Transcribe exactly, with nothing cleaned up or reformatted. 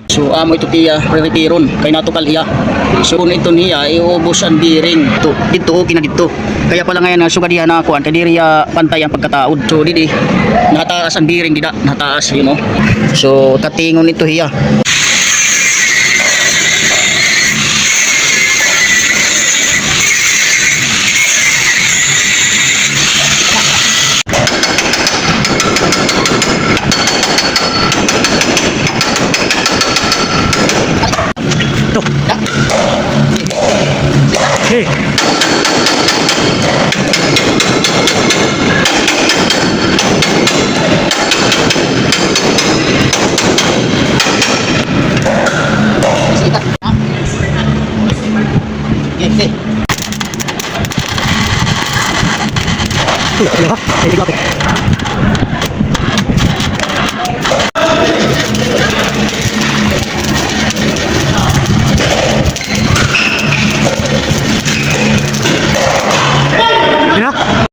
So, amo ito tiya, re-repairon, kay natukal hiya. So, kun ito niya, iubos an bearing. Ito, dito, okay na dito. Kaya pala ngayon, ah, sugad hiya na kuan, kay diri hiya pantay an pagkataod. So, didi, nahataas an bearing, dida, nahataas, you know. So, tatingon ito hiya. Ito. Okay. Sige, sige. Ano ba? Ay, ikaw, ate.